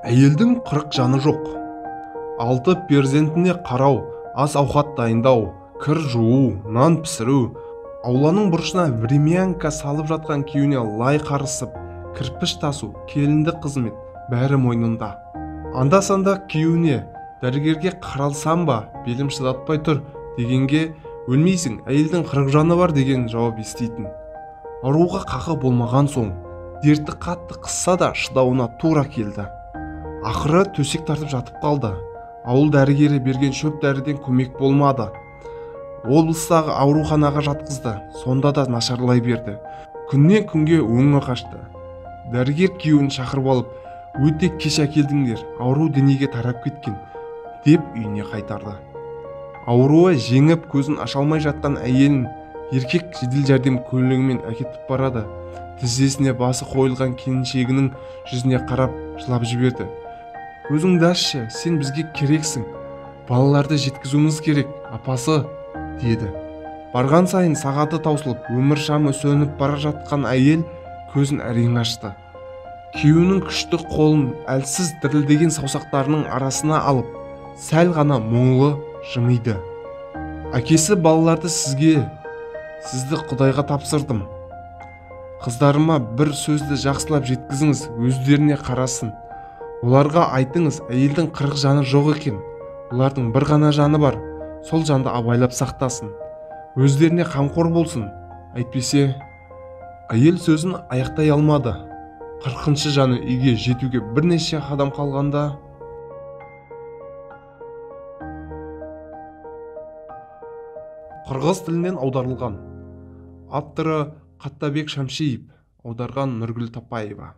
Әйелдің 40 жаны жоқ. 6 перзентіне қарау, ас ауқат дайындау, кір жуу, нан пісіру, ауланың бұрышына времянка салып жатқан күйеуіне лай қарысып, кірпіш тасу, келіндік қызмет бәрі мойнында. Анда-санда күйеуіне дәрігерге қаралсам ба, белім шыдатпай тұр дегенге өлмейсің, әйелдің 40 жаны бар деген жауап еститін. Ауруға қақы болмаған соң, дерті қатты қысса да шыдауына тура келді. Ақыры төсек тартып жатып қалды. Ауыл дәрігері берген шөп дәріден көмек болмады. Облыстағы ауруханаға жатқызды, сонда да нашарлай берді. Күннен күнге өңі қашты. Дәрігер күйеуін шақырып алып, өте кеш әкелдіңдер, ауру денеге тарап кеткен, деп үйіне қайтарды. Ауруы жеңіп көзін аша алмай жатқан әйелін еркек жедел жәрдем көлігімен әкетіп барады. Тізесіне басы қойылған келіншегінің жүзіне қарап жылап жіберді. Көзіңді ашшы, сен бізге керексің. Балаларды жеткізуіміз керек, апасы, деді. Барған сайын сағаты таусылып, өмір шамы сөніп бара жатқан әйел көзін әрең ашты. Күйеуінің күшті қолын әлсіз дірілдеген саусақтарының арасына алып, сәл ғана мұңлы жымиды. Әкесі балаларды сізге, сізді Құдайға тапсырдым. Қыздарыма бір сөзді жақсылап жеткізіңіз, өздеріне қарасын. Оларға айтыңыз, әйелдің 40 жаны жоқ екен. Олардың бір ғана жаны бар, сол жанды абайлап сақтасын. Өздеріне қамқор болсын. Әйтпесе, әйел сөзін аяқтай алмады. 40-шы жаны үйге жетуге бірнеше қадам қалғанда қырғыз тілінен аударылған. Авторы Қаттабек Шамшиев, аударған Нұргүл Тапаева.